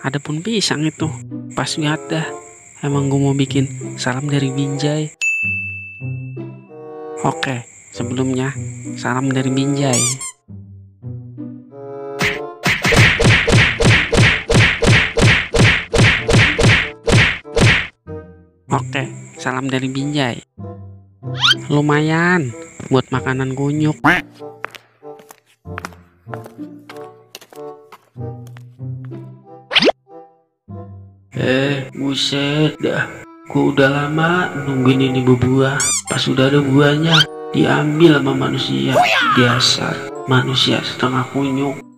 Ada pun pisang itu. Pas lihat dah, emang gue mau bikin salam dari Binjai. Oke, sebelumnya salam dari Binjai. Oke, salam dari Binjai. Lumayan buat makanan kunyuk. Buset dah. Gua udah lama nungguin ini berbuah. Pas udah ada buahnya, diambil sama manusia. Dasar manusia setengah kunyuk.